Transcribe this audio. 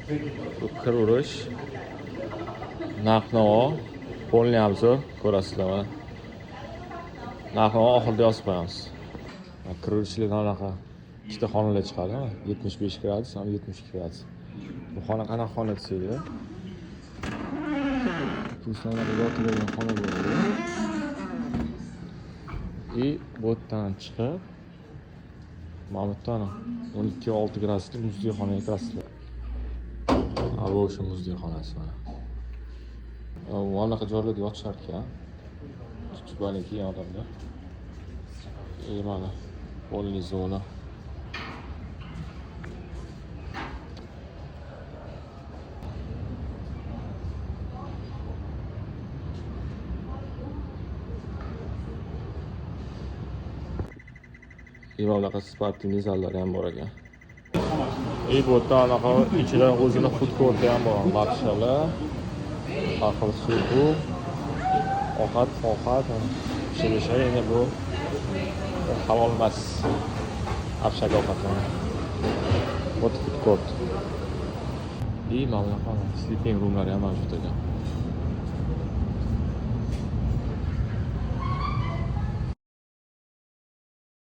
Bu kiraverish. Narx-navo, полный обзор ko'rasizlar mana. Narx-navo oxirida yozib qo'yamiz. Kiraverishlikdan anaqa ikkita xonalar chiqadi, 75 gradus ham 72 gradus. Bu xona qanaqa xona desanglar? Bu anaqa yotiladigan xona bo'ladi. И bu yerdan chiqib mana bu yerdan 12-6 gradusli muzli xonaga kirasizlar. Ha, bu o'sha muzli xonasi mana. Anaqa joylarda yotishar ekan. Tutibani kiygan odamlar. И mana полный zona. И mana bunaqa спортивный zallari ham bor ekan. И bu yerda anaqa ichida o'zini food courti ham bor. Lapshalar, har xil suv, ovqat, ovqat, pishirishi endi bu halol emas. Общак ovqatlari. Вот food court. И mana bunaqa sleeping roomlari ham mavjud ekan.